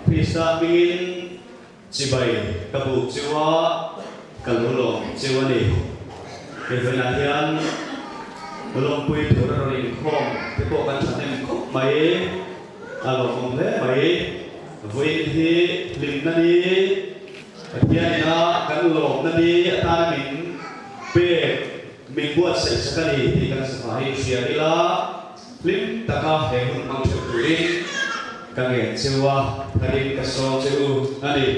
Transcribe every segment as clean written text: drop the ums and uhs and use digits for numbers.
Krista hmingin chibai ka buk cheu a, ka lo lawm cheu a ni. Hei vawiinah hian lawmpui tur a rawn inkhawm te pawh kan thahnem khawp mai, a lawmawm hle mai. Vawiin hi hlimna ni, Pathian ina kan lawmna ni atana min pek, min buatsaih sak a ni tih kan safai hria ila, hlim taka he hun hmang theuh turin ka ngen cheu a, tharin ka sawm che u a ni.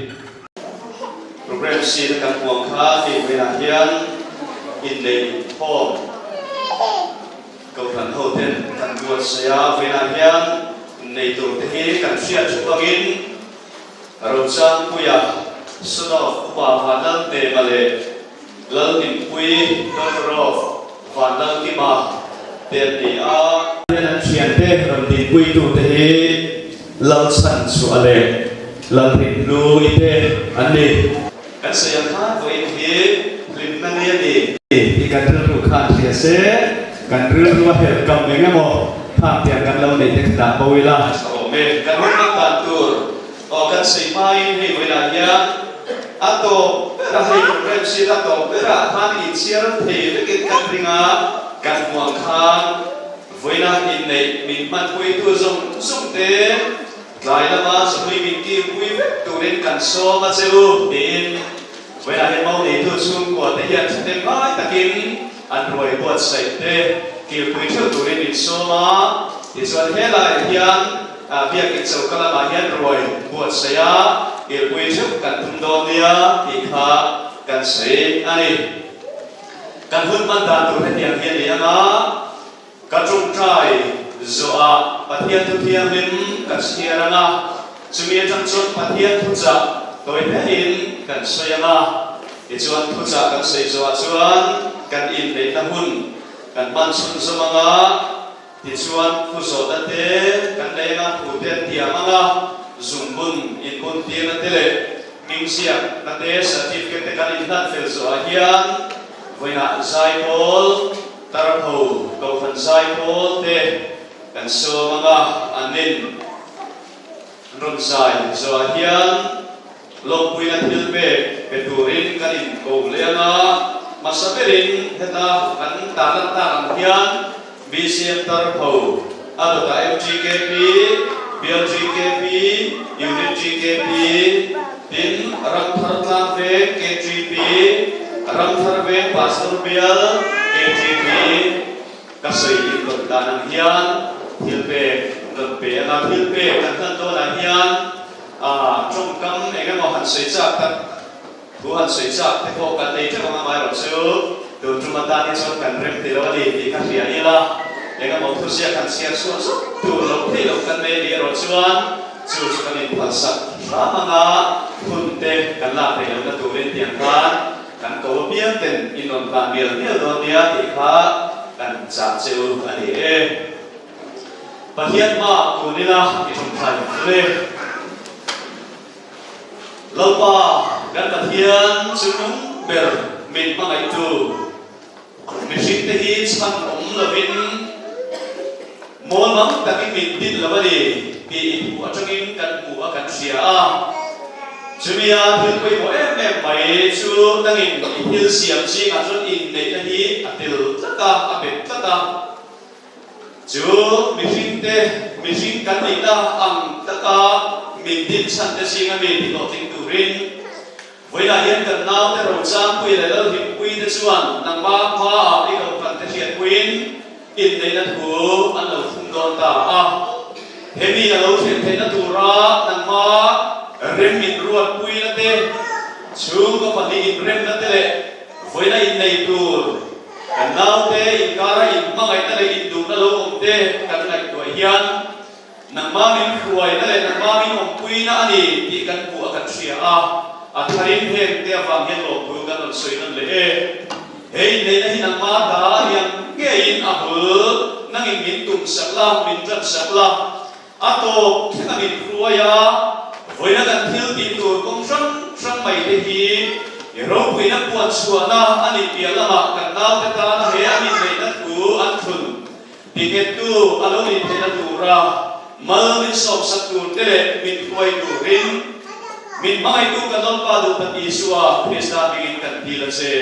Program sin kan hmuang kha hei vawiinah hian inneih inkhawm Kohhran hoten kan buatsaih a, vawiinah hian innei turte hi kan hriat thup angin, Rochangpuia, son of Upa Vanlalhnema leh Lalhnimpui, daughter of Vanlalkima te an ni a. Hian an thiante rawn dinpuitute hi Lalchhanchhuah leh Lalrinhlui te an ni. Kan sawi ang khan vawiin hi hlimna ni a ni. Tih kan rilru khan hria se, kan rilru a helh kam eng emaw khang tiang kan lo neih te kha dah bo ila. A awm e, kan hun hmang dan tur aw kan sawi hmain hei vawiinah hian a tawp berah hei program sheet a tawp berah khan inchhiar thei vekin kan ring a, kan hmuh ang khan vawiinah inneih min hmanpuitu zawng zawng te Tlai lama chawhlui min kilpui vek turin kan sawm a che u, tiin vawiinah hian mau neitu chhungkua te hian thahnem ngai takin an ruai buatsaih te kilpui theuh turin min sawm a. Tichuan helaiah hian biakin choka lamah hian ruai buatsaih a kilpui theuh kan tum dawn nia tih kha kan sawi a ni. Kan hun hman dan tur hetiang hi a ni ang a. Ka tawngtai zawhah Pathian thu thianghlim ka chhiar ang a, chumi atang chuan Pathian thuchah tawi hlein kan sawi ang a. Tichuan thuchah kan sawi zawhah chuan kan inneihna hun kan hman chhunzawm ang a, tichuan thu zawhna te kan nei ang a, thu te an tiam ang a, zungbun inbuntirna te leh hmingziakna te, certificate te kan inhlan fel zawhah hian vawiinah zaipawl, Tarho Kohhran zaipawl te kan sawm ang a, an in rawn zai zawhah hian lawmpuina thil pek pe turin kan in ko leh ang a, hmasa berin heta kan tarlan tak ang hian BCM Tarho, a dawtah MGKP, BLGKP, Unit GKP, tin Ramthar Tlangveng KGP, Ramthar Veng Pastor Bial KGP, ka sawi in rawn dan ang hian thil pek rawn pe ang a, thil pek kan hlan dawnah hian tawngkam eng emaw han sawi chak tak thu han sawi chak te pawh kan nei teuh ang amaherawh chu tun tum atan hi chuan kan rem ti lo a ni tih ka hria ila, eng emaw thuziak han chhiar chhuah zuk tur loh theih loh kan nei a nih erawh chuan chu chu kan inphalsak hram ang a, hun te kan lak theih lohna turin tiang khan kan ko apiang ten in rawn hlan mial mial dawn nia tih kha kan chah che u a ni e. Pathian hmaah kun ila i ṭawngṭai ang chu le. Lalpa kan Pathian chu nung ber min hmangaihtu, mihringte hi chhan awm lovin mawlmang takin min din lo a ni tih i hmuh atangin kan hmu a kan hria a. Chumia thil pawimawh em em mai chu nangin i thil siam zingah chuan inneihna hi a tel tlat a, a bet tlat a. Chu mihringte mihring kan nihna ang taka min dinchhan te zinga mi ti hlawhtling turin vawiinah hian kan naute Rochangpui leh Lalhimpuii te chuan nangmah hmaah i kohhran te hriatpuiin inneihna thu an lo thum dawn ta a. Hemi a lo thlen theihna tura nangmah rem inruatpuina te, chhungkaw pahnih inremna te leh vawiina innei tur Kan naute inkara inhmangaihna leh induhna lo awm te kan ngaihtuah hian nangmah min hruaina leh nangmah min awmpuina a ni tih kan hmuh a kan hria a, a tharin heng te avang hian lawmthu kan rawn sawi nawn leh e. He inneihna hi nangmah ta hian ngeiin a bul nangin min tum sak la, min tan sak la, a tawp thleng a min hruai a, vawiina kan thil tih tur kawng hrang hrang mai te hi i ropuina puan chhuahna a nih piah lamah kan naute tana he an inneihna thu an thlun tinghettu a lo nih theihna tura. Mal min sawmsak tur te leh min hruai turin min hmangaihtu kan Lalpa duhtak Isua Krista hmingin kan dil a che.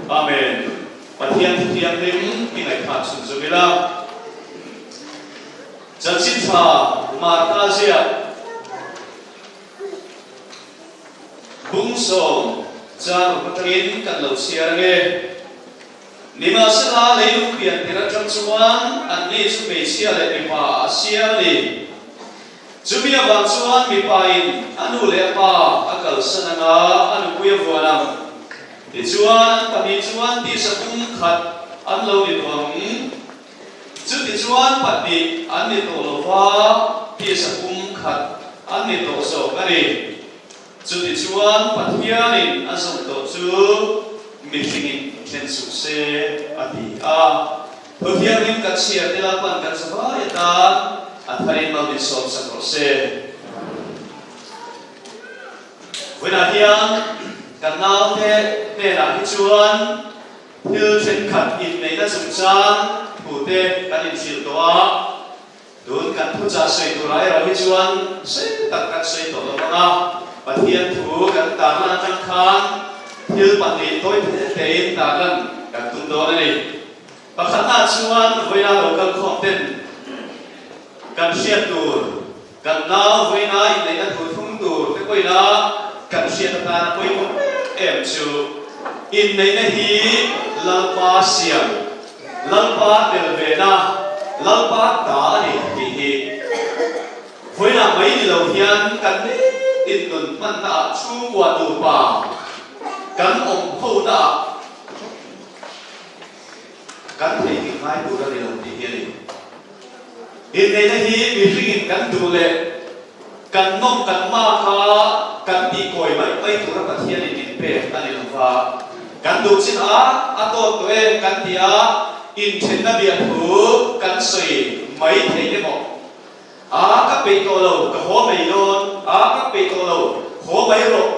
Amen. Pathian thuthianghlim i ngaihthlak chhun zum ila. Chanchin tha Martha ziak Bungsawm chang atangin kan lo chhiar ange. Nimahsela, leilung pian tir atang chuan anni chu hmeichhia leh mipa a siam a ni. Chumi avang chuan mipain a nu leh a pa a kalsan anga a nupui a vuan ang. Tichuan, an pahnih chuan tisa pum khat an lo ni tawh ang. Chutichuan pahnih an ni tawh lo va, tisa pum khat an ni tawh zawk a ni. Chutichuan Pathianin a zawm tawh chu mihringin then suh se a ti a. Thu thianghlim kan chhiar te Lalpan kan zavai atan a tharin mal min sawmsak rawh se. Vawiinah hian kan naute hnenah hi chuan thil thenkhat inneihna chungchang thute kan inhrilh tawh a. Tun kan thuchah sawi turah erawh hi chuan sei tak kan sawi tawh lo ang a, Pathian thu kan tarlan atang khan thil pahnih tawi te tein tarlan kan tum dawn a ni. Pakhatna chuan vawiina lo kal khawm ten kan hriat tur, kan nau vawiina inneihna thu thum tur te pawhin a kan hriat atana pawimawh em em chu inneihna hi Lalpa siam Lalpa tel vena Lalpa ta a ni tih hi vawiinah mai ni lo hian kan nitin nun hmanna ah chhungkua nupa kan awm ho na ah kan thei tih ngai tur a ni lo tih hi a ni. Inneihna hi mihringin kan duh leh kan nawm kan ma kha kan tih kawi mai mai tura Pathianin min pek a ni lo va. Kan duh chin a, a tawt tawh e kan ti a, inthenna biahthu kan sawi mai thei emaw? A, ka peih tawh lo, ka haw mai dawn, a, ka peih tawh lo, haw mai rawh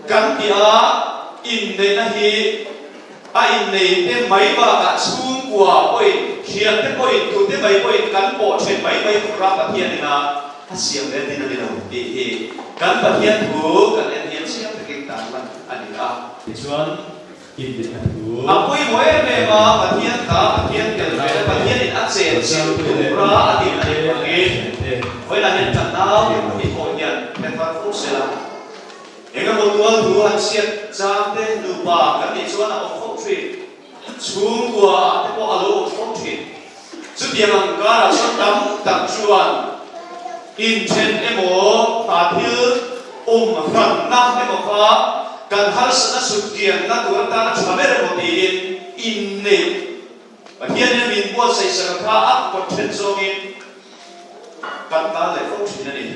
kan ti a, inneihna hi A innei te mai bakah chhungkua pawhin, thiante pawhin, tute mai pawhin kan pawh then mai mai tura Pathian ina a siam ve din a ni lo tih hi kan Pathian thu kan en hian chiang takin tarlan a ni a. Tichuan, inneihna thu. A pawimawh em em a, Pathian ta, Pathian tel ve na, Pathianin a chen chilh tura a din a nih vangin vawilah hian kan nau i pawh hian hre thar fo sela. Engemaw tual thu han chhiat chang te nupa kan nih chuan a awm fo thin. Chhungkua ah te pawh a lo awm fo thin. Chutiang ang karah chuan tam tak chuan inthen emaw kha thil awm hranna emaw kha kan harsatna sutkianna tur atana tha ber emaw tiin inneih Pathianin min buatsaihsak kha a kawt then zawngin kan tan leh fo thin a ni.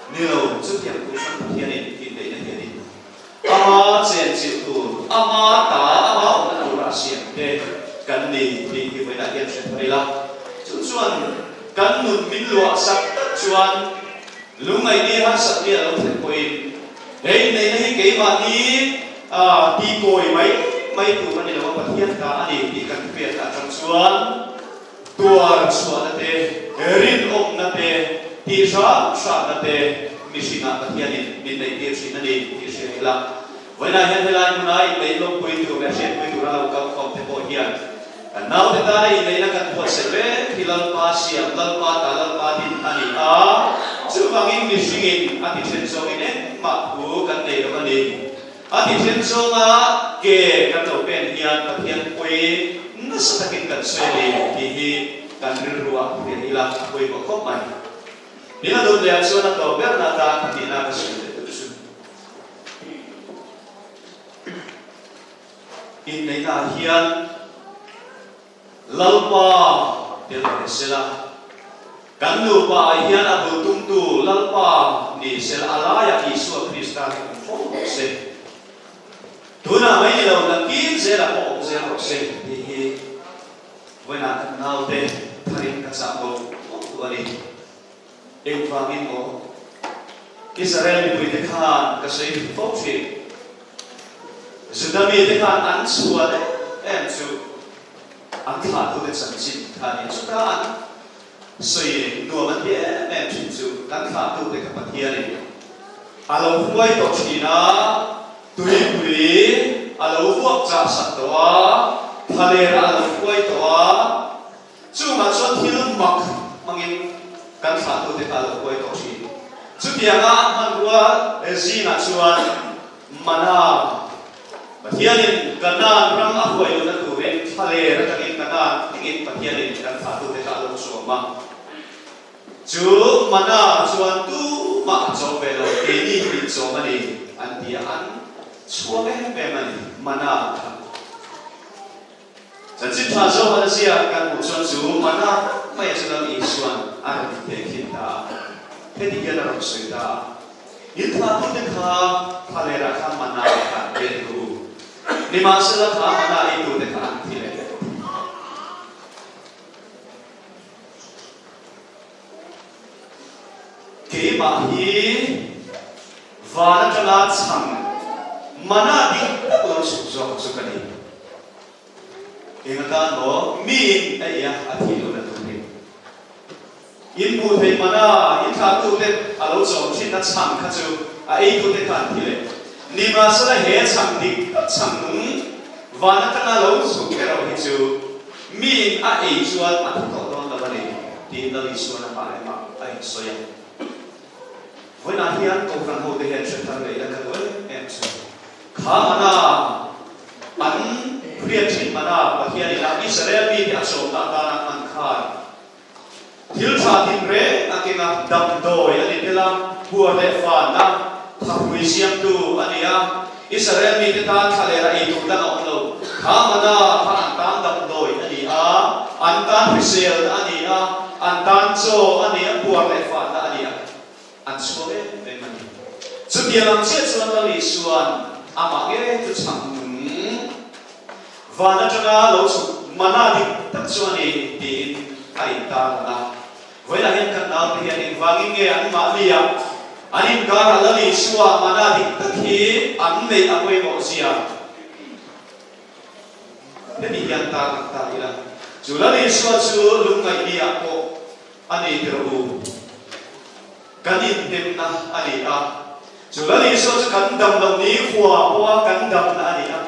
Ni lo, chutiang tur chuan Pathianin inneihna hi a ni. Ama chenchilh tur, ama ta, ama awmna tura a siam te kan ni tih hi vawiinah hian hre thar ila. Chu chuan kan nun min luah sak tak chuan lungngaihni harsatni a lo thlen pawhin he inneihna hi keimahni tikawi mai mai tur a ni lo a, Pathian ta a ni tih kan hriat atang chuan Tuar chhuahna te, rinawmna te, tih hram hramna te mihringah Pathianin min neihtir thin a ni tih hria ila. Vawiinah hian helai hmuna inneih lawmpui tur leh hriatpui tura lo kal khawm te pawh hian kan naute tana inneihna kan buatsaih mek hi Lalpa siam, Lalpa ta, Lalpa din a ni a. Chuvangin mihringin a ti then zawngin engmah thu kan nei lo a ni. A ti then zawnga ke kan lo pen hian Pathian pawi nasa takin kan sawi a ni tih hi kan rilruah hriat ila a pawimawh khawp mai. Tin a dun lehah chuan a tawp berna atan pahnihna ka sawi leh duh chu. Inneihnaah hian Lalpa tel ve sela, kan nupa ah hian a bul tumtu Lalpa ni sela a laiah Isua Krista hi awm fo rawh se. Tunah mai ni lo nakin zelah pawh awm zel rawh se tih hi vawiinah kan naute tharin ka chah mawlh mawlh duh a ni. Engvangin maw Israel mipuite khan ka sawi fo thin. Juda mite khan an chhuah em em chu an thlahtute chanchin kha a ni. Chuta an. Sawi nuam an ti em em thin chu kan thlahtute kha Pathianin a lo hruai tawh thin a, tuipui a lo vuak chah sak tawh a, thalerah a lo hruai tawh a, chungah chuan thil mak hmangin kan thlahtute kha a lo hruai tawh thin. Chutianga a hmanrua zingah chuan Mana, Pathianin Kanaan ram a huai lohna turin thlaler atangin Kanaan thlengin Pathianin kan thlahtute kha a lo chawm a. Chu Mana chuan tumah a chawm ve lo, keini hi min chawm a ni an ti a, an chhuang em em a ni Mana kha. Chanchin tha zawk a ziak kan hmuh chuan chu Mana tak mai a chu Lal Isuan a rawn intehkhin ta a, heti hian a rawn sawi ta a, In thlahtute kha thlalerah khan Mana kha an pek ru u, nimahsela kha Mana eitute kha an thi leh. Keimah hi van atanga chhang mana dik tak lo chhuk zawk chu ka ni. Eng atan maw miin a ei a, a thih lohna tur hi. In hmuh theih mana in thlahtute a lo chawm thinna chhang kha chu a eitute kha an thi leh. Nimahsela he chhang dik tak chhang nung van atanga lo chhuk erawh hi chu Miin a ei chuan a thi tawh dawn lo a ni, tiin Lal Isuan amah leh amah a insawi a. Vawiinah hian Kohhran hote hian hre thar leh ila ka duh em em chu. Kha mana an hriat thin mana Pathianin a Israel mite a sawmna atana hman khan Thil tha tinreng a keng a, damdawi a ni tel a, huar leh fanna, thahrui siamtu a ni a. Israel mite tan thla leh rah ei tur dang a awm lo. Kha mana kha an tan damdawi a ni a, an tan hriselna a ni a, an tan chaw a ni a, huar leh fanna a ni a, an chhuak em em a ni. Chutiang ang chiah chuan Lal Isuan amah ngei chu chhang nung. Van atanga lo chhuk mana dik tak chu a ni tiin a intar lang a. Vawiinah hian kan naute hian engvangin nge an mahnia an inkarah Lal Isua mana dik tak hi an neih a pawimawh zia heti hian tar lang ta ila. Chu Lal Isua chu lungngaihniah pawh a ni ti rawh u. Kan inhnemna a ni a. Chu Lal Isua chu kan dam loh ni khua pawha kan damna a ni a.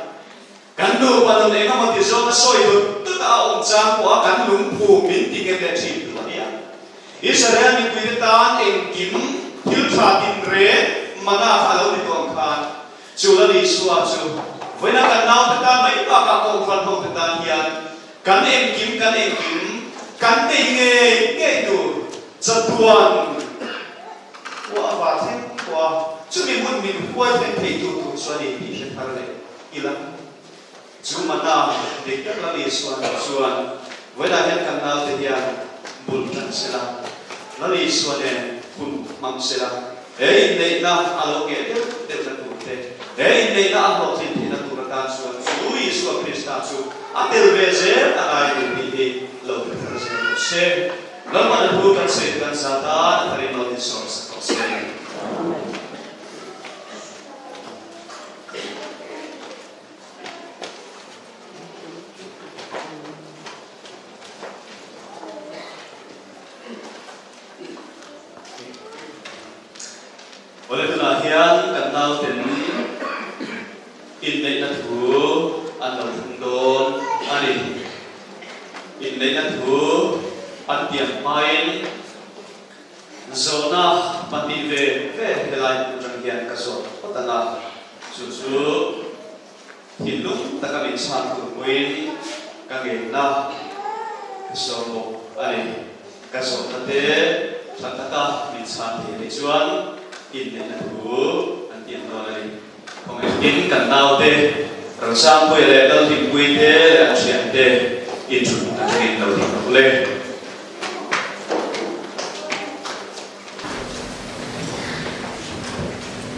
Kan nupa nun eng emaw ti zawnga sawi dut dut a a awm chang pawha kan lungphum min ti nghet leh thin tu a ni a. Israel mipuite tan engkim thil tha tinreng mana kha a lo ni tawh ang khan chu Lal Isua chu vawiina kan naute tan mai bakah kohhran hote tan hian kan engkim kan engkim kan nei ngei ngei tur chatuan khua a va thleng khua chumi hmun min huai thleng thei tu tur chu a ni tih hre thar leh Ila chu mana dik tak Lal Isua nih chuan vawilah hian kan naute hian bul tan sela, Lal Isua nen hun hmang sela, he inneihna a lo ngheh deuh deuhna tur te, he inneihna a hlawhtlin theihna tur atan chuan chu Isua Krista chu a tel ve zel a ngai tur tih hi lo hre thar zel rawh se. Lalpan a thu kan sawi kan zat a, a tharin lo insawm sak rawh se. Awle tunah hian kan nauten inneihna thu an lo thlung dawn a ni. Inneihna thu an tiam hmain Zawhna pahnih ve ve helai hmun atang hian ka zawt phawt ang a, chu chu thinlung taka min chhan tur pawhin ka ngenna ka sawm bawk a ni. Ka zawhna te tha taka min chhan thei anih chuan inneihna thu an tiam dawn a ni. Kawngaihin kan naute Rosangpuia leh Lalhlimpuii te leh an thiante inthut atangin lo ding rawh le.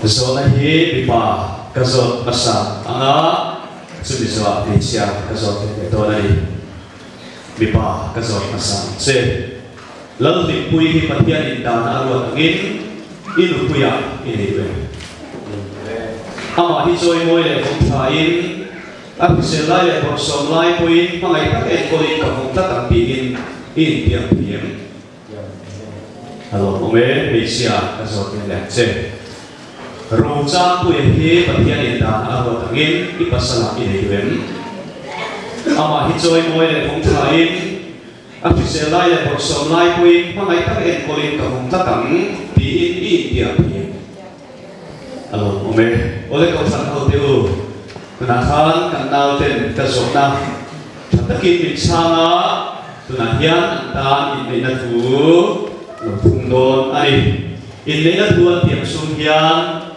Zawhna hi mipa ka zawt hmasa ang a, chumi zawhah hmeichhia ka zawt ve leh dawn a ni. Mipa ka zawt hmasa ang che. Lalhlimpuii hi Pathian in dana a ruat angin i nupuiah i nei ve. Amah hi chawimawi leh vawng thain, a hrisel lai leh bawrhsawm lai pawhin hmangaih tak enkawlin ka vawng tlat ang tiin i intiam thei em? A lawmawm e, hmeichhia ka zawt ve leh ang che. Rochangpuia hi Pathianin dan a ruat angin i pasalah i nei duh em? Amah hi chawimawi leh vawng thain, a hrisel lai leh bawrhsawm lai pawhin hmangaih tak enkawlin ka vawng tlat ang tiin i intiam thei em? A lawmawm e. Awle Kohhran ho te u, tunah khan kan nauten ka zawhna tha takin min chhang a, tunah hian an tan inneihna thu lo thung dawn a ni. Inneihna thu an tiam chhung hian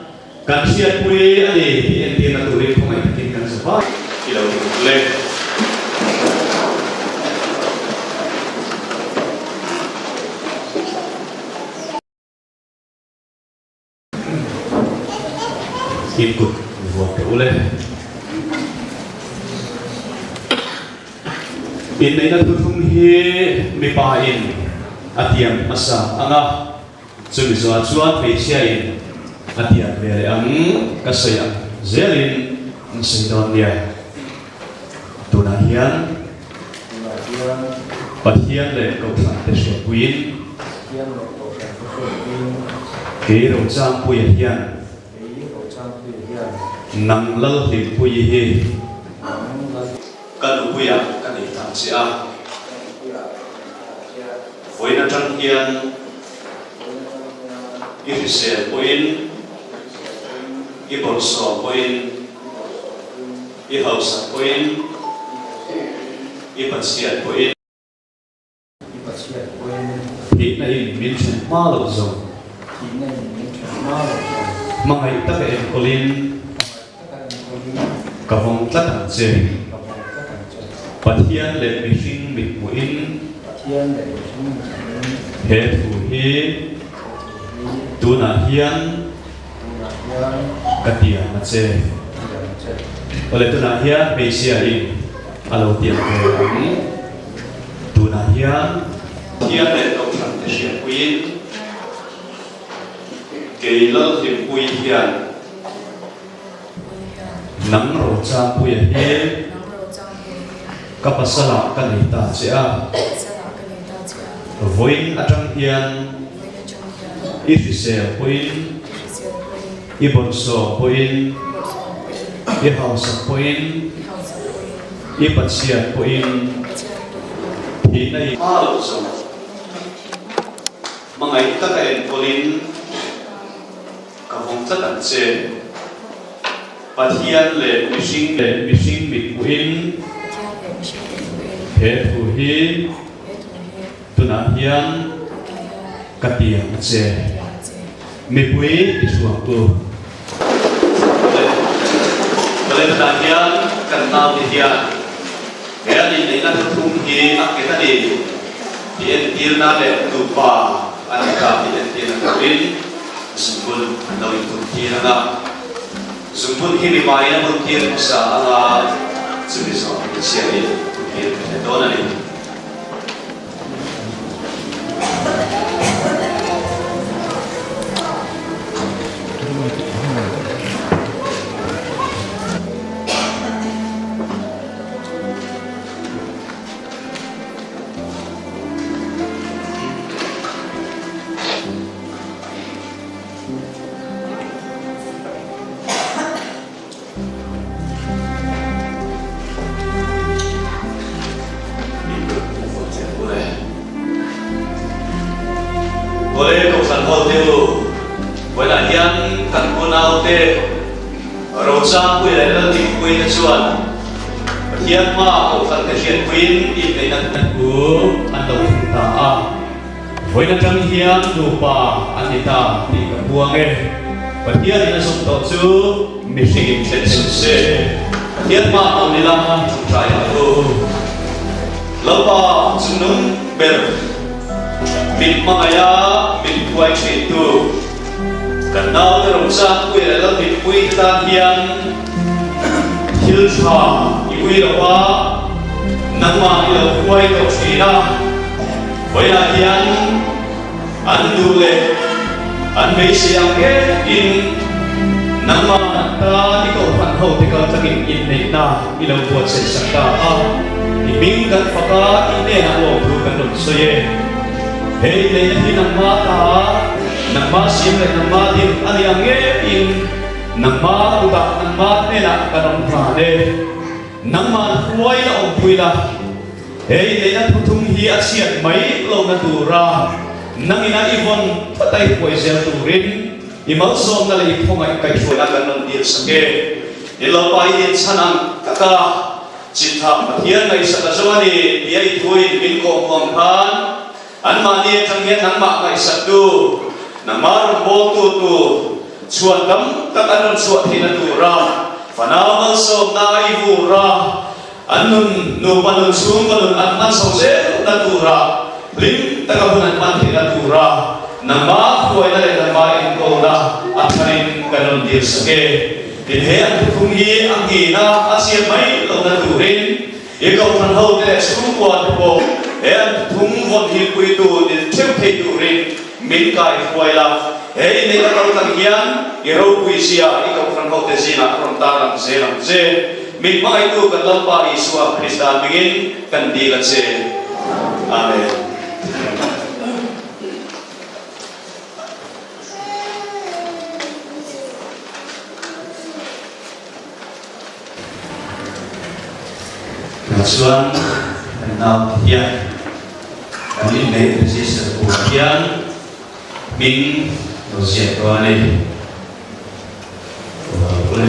kan hriatpui a ni tih entirna turin khawngaih takin kan za vai i lo duh le. In kut vuan teh u le. Inneihna thuthlung hi mipa in a tiam hmasa ang a, chumi zawhah chuan hmeichhia in a tiam ve leh ang ka sawi ang zelin an sawi dawn nia. Tunah hian Pathian leh Kohhran te hriatpuiin Kei Rochangpuia hian Nang Lalhlimpuii hi Ka nupuia ka nei ta che a. Vawiin atang hian i hrisel pawhin i bawlhsawm pawhin I hausak pawhin, i Pathian pawhin. I Pathian pawhin. Thihna in min then hma loh zawng. Thihna in min then hma loh zawng. Hmangaih taka enkawlin. Hmangaih taka enkawlin. Ka vawng tlat ang che. Ka vawng tlat ang che. Pathian leh mihring mithmuhin. Pathian leh mihring mithmuhin. He thu hi. He thu hi. Tunah hian. Tunah hian. Ka tiam a che. Tiam a che. Awle tunah hian hmeichhia in a lo tiam ve ang. Tunah hian. Thiam leh Kohhran te hriatpuiin kei Lalhlimpuii hian nang Rochangpuia hi ka pasalah ka nei ta che a. Vawiin atang hian. I hrisel pawhin, i bawlhsawm pawhin, i hausak pawhin, i Pathian pawhin thihna i hma loh zawng hmangaih taka enkawlin ka vawng tlat ang che. Pathian leh mihring leh mihring mithmuhin he thu hi Tunah hian ka tiang a che. Mipui i hruangtu. Awle, tunah hian kan naute hian he an inneihna thuthlung hi a nghet a ni tih entirna leh nupa an ni ta tih entirna turin zungbun an lo inphun tir ang a. Zungbun hi mipa in a hmun tir hmasa ang a, chumi zawh hmeichhia in hmun tir ka hre dawn a ni. Awle Kohhran ho te u, vawiinah hian kan unaute Rochangpuia leh Laldingpuii te chuan Pathian hma Kohhran te hriatpuiin inneihna thu an lo thung ta a. Vawiin atang hian nupa an ni ta tih ka puang e. Pathianin a zawm tawh chu mihringin then suh se. Pathian hma awm ila ṭawngṭai ang u. Lalpa chungnung ber min hmangaih a min huai ṭhintu kan naute Rochangpuia leh Lalhlimpuii te tan hian thil ṭha i ui lo a, nangmah i lo huai tawh ṭhin a. Vawiinah hian an duh leh an beisei ang ngeiin nangmah an tan i kohhran hote kal tlangin inneihna i lo buatsaih sak ta a, i hming kan fak a, i hnenah lawmthu kan rawn sawi e. He inneihna hi nangma ta, nangma siam leh nangma din a ni ang ngeiin nangma kutah nangma hnenah kan awm hlan e. Nangman hruai la awmpui la, he inneihna thuthung hi a chhiat mai lohna tura nangina i vawn tlat a i hruai zel turin i malsawmna leh i khawngaih kaihhruaina kan rawn dil sak e. I Lalpa i din chhan ang taka Chitha Pathian ngaihsak a zo a ni tia i thuin min kawm huam khan anmahni atang hian nangmah ngaihsaktu, nangmah rawn bawltu tur chhuan tam tak an rawn chhuah theihna tura fanau malsawmna i vur a, an nun nupa nun chhungkaw nun an hman chho zelna tura hlim taka hun an hman theihna tura nangmah hruaina leh nangmah enkawlna a tharin kan rawn dilsak e. Tin, he an thuthlung hi a nghin a, a chhiat mai lohna turin i kohhran hote leh chhungkua te pawh he an thuthlung vawn himpuitu ni theuh thei turin min kai hruai la. He inneihna kal tlang hian i ropui zia i kohhran hote zingah a rawn tarlang zel ang che. Min hmangaihtu kan Lalpa Isua Krista hmingin kan dil a che. Amen. Chuan kan nau te hian kan inneih register tur hian hming lo ziak dawn a ni. Ule.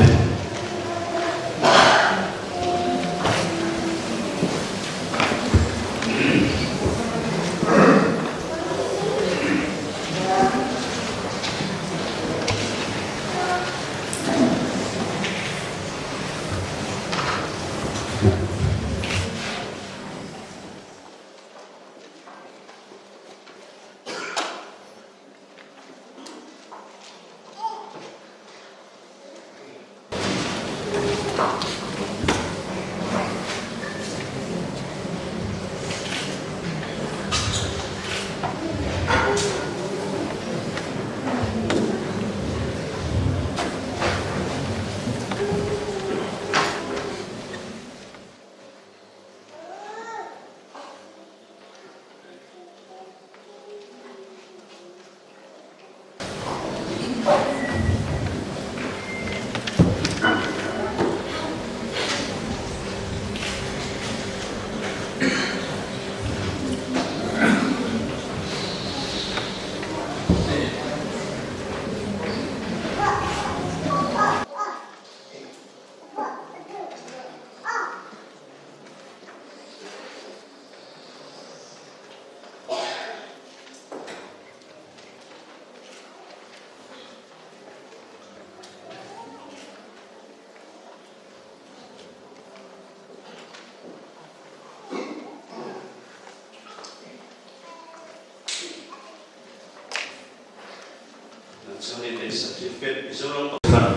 Mizoram Kohhran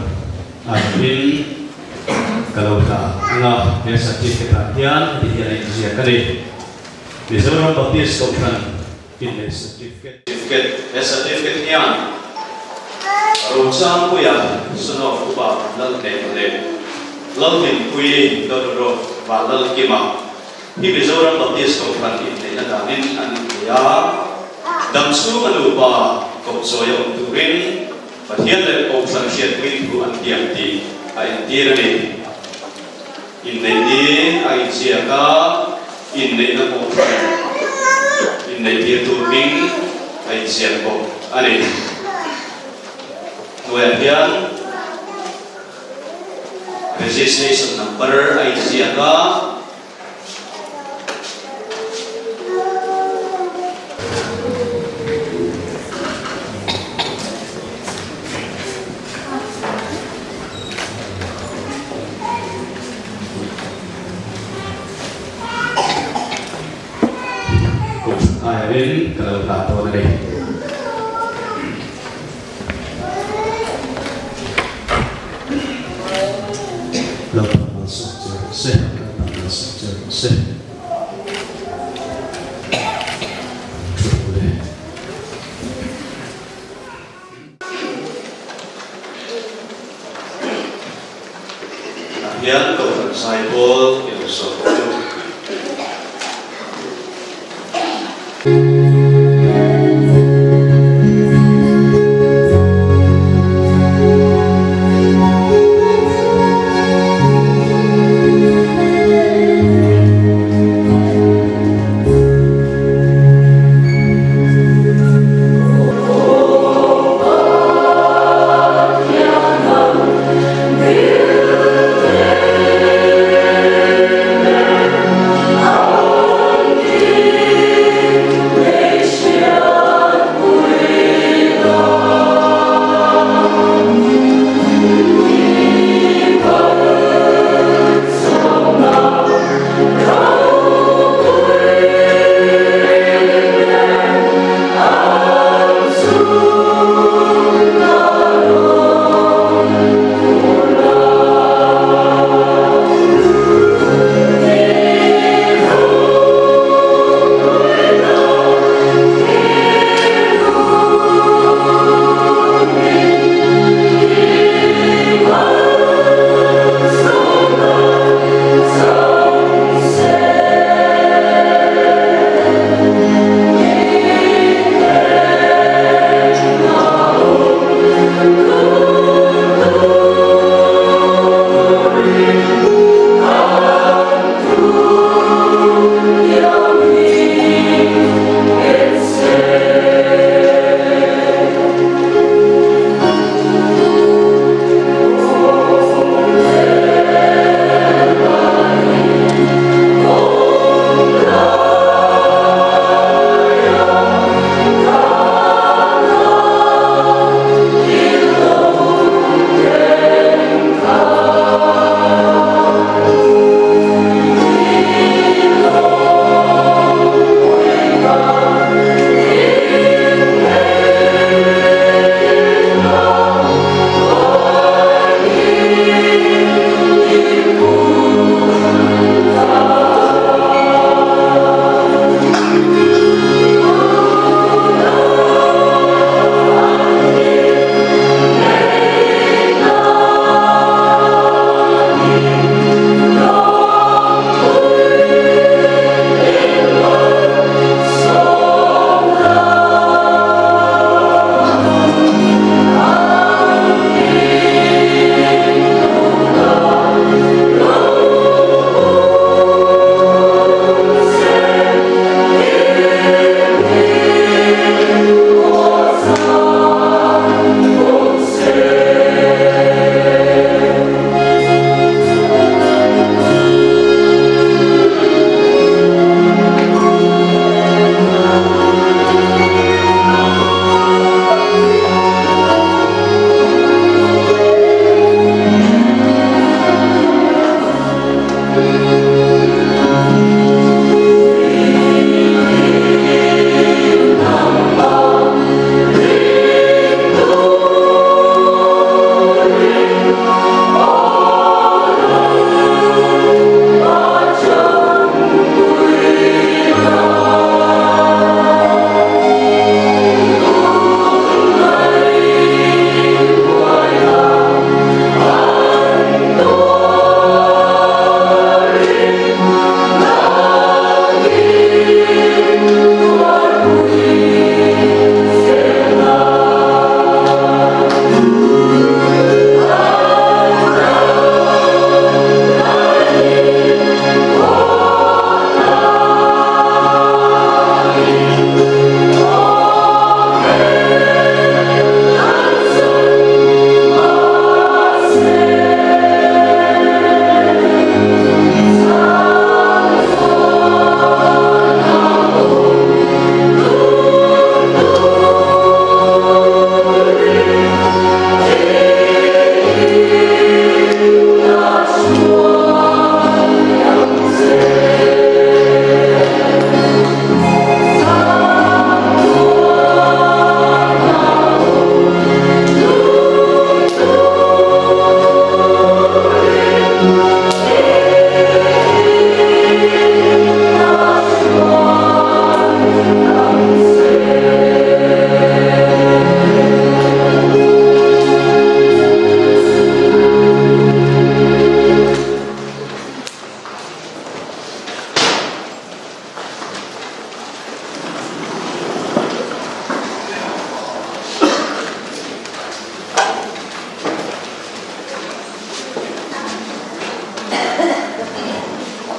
ah in ka lo dah ang a, he certificate ah hian heti hian a inziak a ni. Mizoram Baptist Kohhran inneih certificate. He certificate hian Rochangpuia son of Upa Lalhnema leh Lalhlimpuii daughter of Vanlalkima hi Mizoram Baptist Kohhran inneihna danin an inthei a, damchhunga nupa kawpchawi a awm turin Pathian leh Kohhran hriatpui thu an tiam tih a entir a ni. Inneih ni a inziak a, inneihna Kohhran inneih tir tur hming a inziak bawk a ni. Hnuaiah hian registration number a inziak a. Kohhran aiawin ka lo hlah dawn a ni. Lalpa malsawm che rawh se, Lalpa malsawm che rawh se. Thu hle. Tah hian Kohhran Zaipawl i lo sawm bawk u.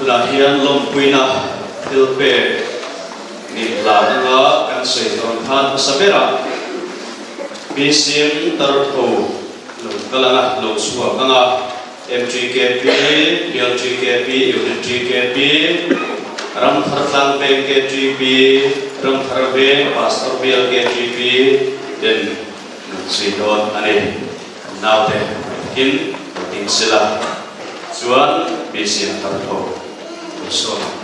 Tunah hian lawmpuina thil pek nih hlan anga kan sawi dawn khan hmasa berah BCM tartho lo kal anga lo chhuak anga MTKP, BLTKP, Unit TKP, Ramthar Tlang Veng KTP, Ramthar Veng Pastor Bial KTP ten an zui dawn a ni. Kan naute takin lo ding sela chuan BCM tartho lo sawm ang.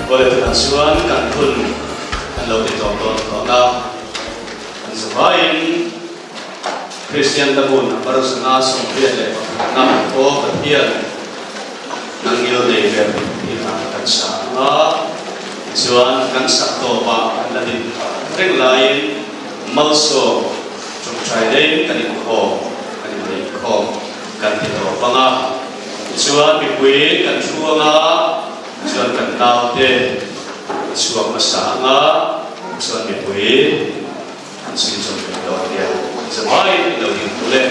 Vawlei tunah chuan kan hun kan lo ti tawp dawn tawh a, kan zavaiin Kristian Tabun a parzana 81 na aw Pathian nang ngil nei ber tih hla kan sa ang a, tichuan kan sak tawpah kan la din reng laiin malsawm tawngtai deuhin kan inkhawm kan inneihkhawm kan ti tawp ang a. Tichuan mipui kan thu anga chuan kan naute a chhuak hmasa anga chuan mipui an chhui chawm ve dawn nia. Zamaiin i lo ding hmu le.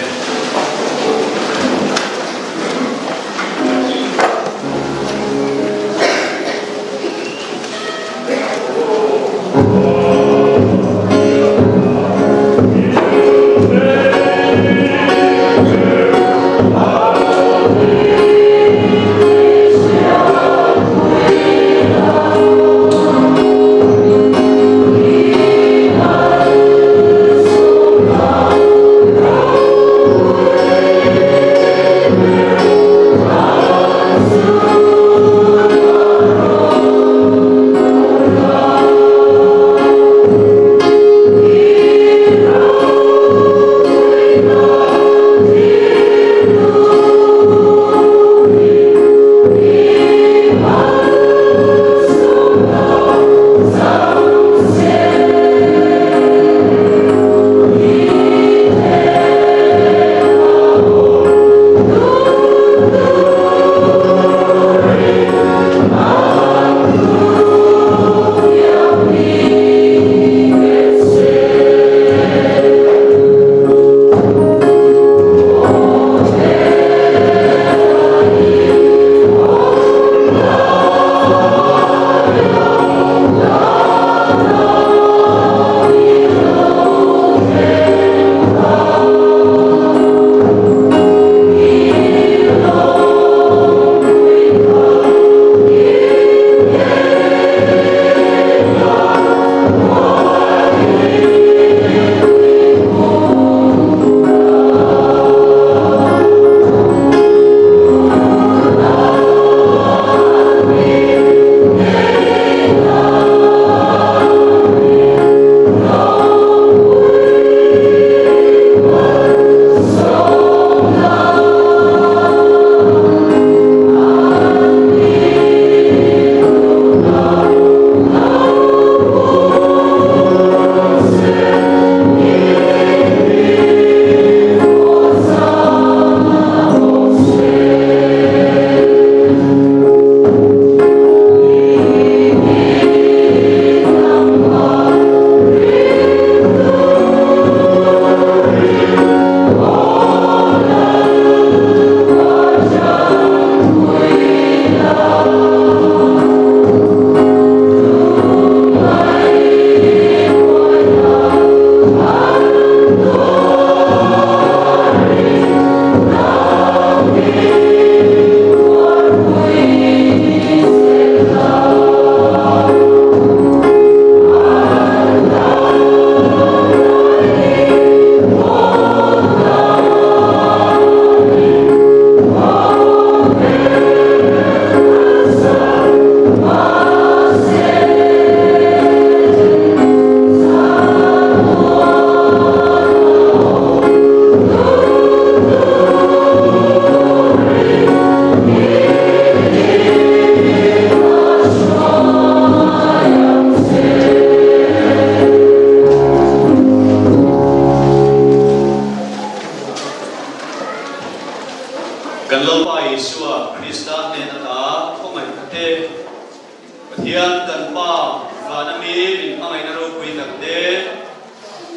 Pathian kan Pa vana mi min hmangaihna ropui tak te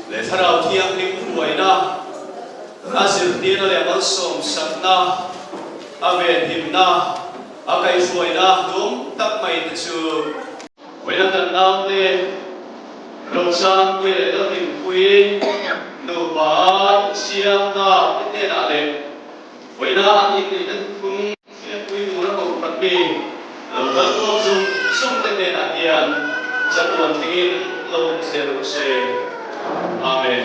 leh Thlarau Thianghlim hruaina, a zirtirna leh malsawmsakna, a venhimna, a kaihhruaina dum tak mai te chu Vawiina kan naute Rosangpuii leh Lalhimpuii nupa insiamna te hnenah leh vawiina an inneihna thung Hriatpui tura kohhran mi lo kal khawm zung zung te hnenah hian chatuan thlengin lo awm zel rawh se. Amen.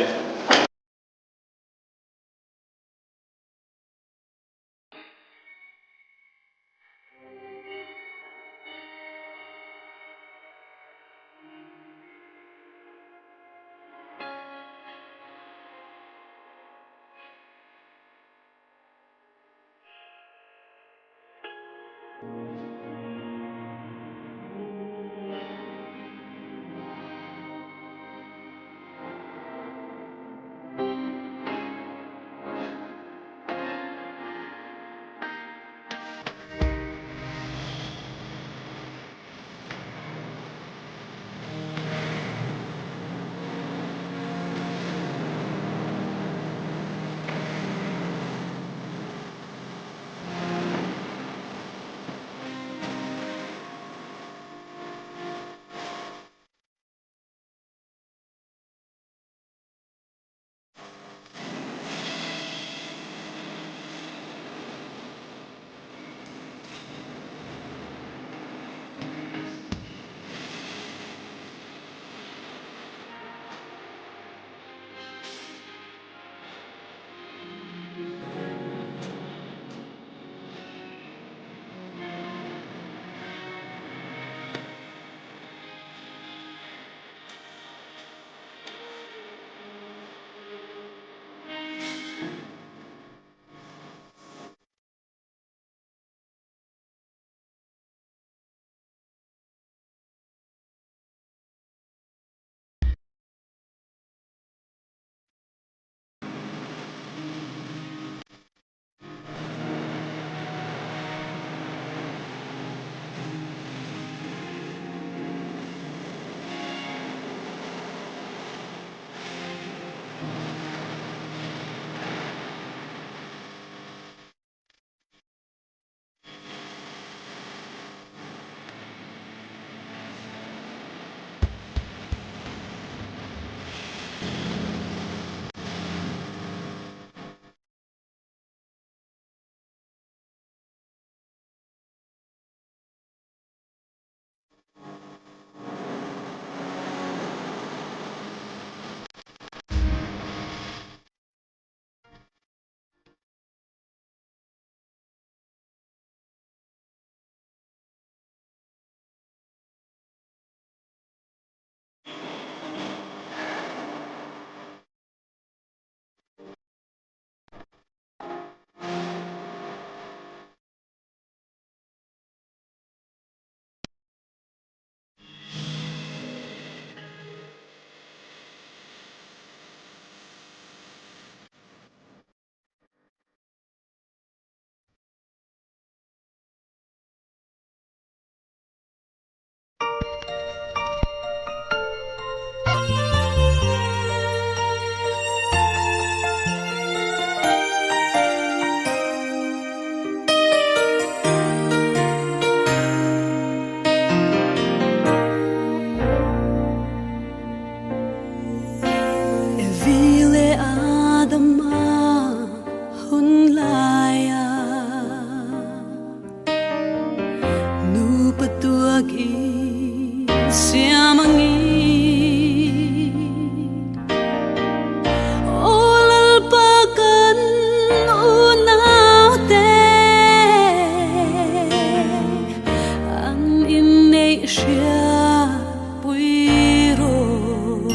Evi leh Adama hun laia Nupa tuak i siam angin Aw Lalpa kan unaute an inneih hria pui rawh.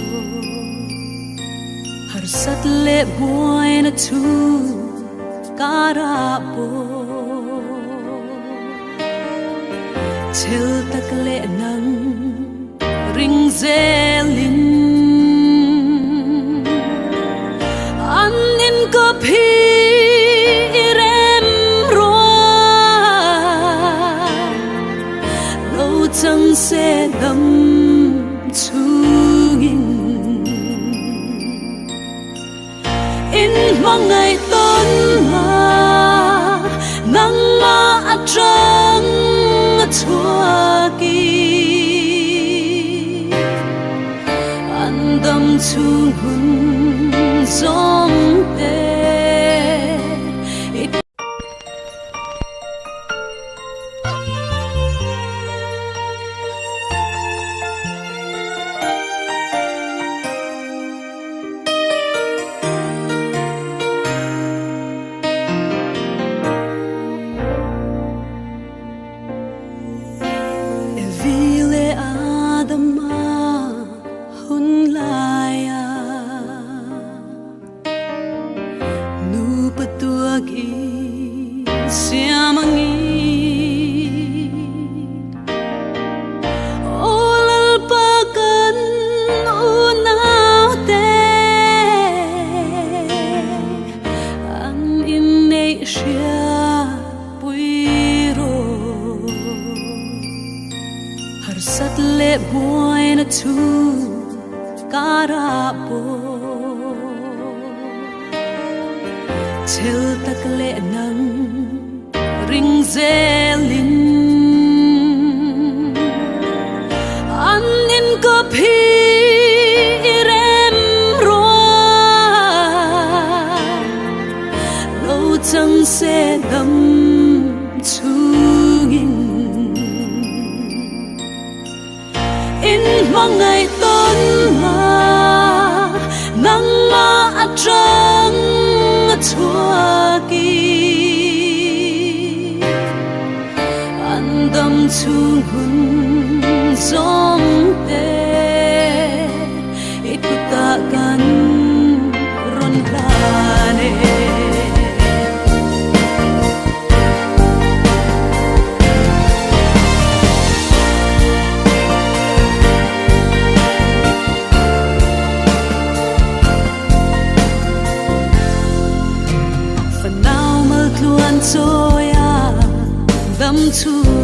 Harsat leh buaina chu karah pawh chhel tak leh nang ring zelin an inkawp hi i rem ruah. Lo chang se dam chhungin in hmangaih tawn la nangmah atang a chhuak i an dam chhung hun zawng te i Evi leh Adama hun laia Nupa tuak i siam angin Aw Lalpa kan unaute an inneih hria pui rawh. Harsat leh buaina chu karah pawh chhel tak leh nang ring zelin an inkawp hi i rem ruah lo chang se dam chhungin. In hmangaih tawn la, nangmah atang a chhuak i an dam chhung hun zawng te i kutah kan rawn hlan e. Fanau mal tluan chawi a dam chhung.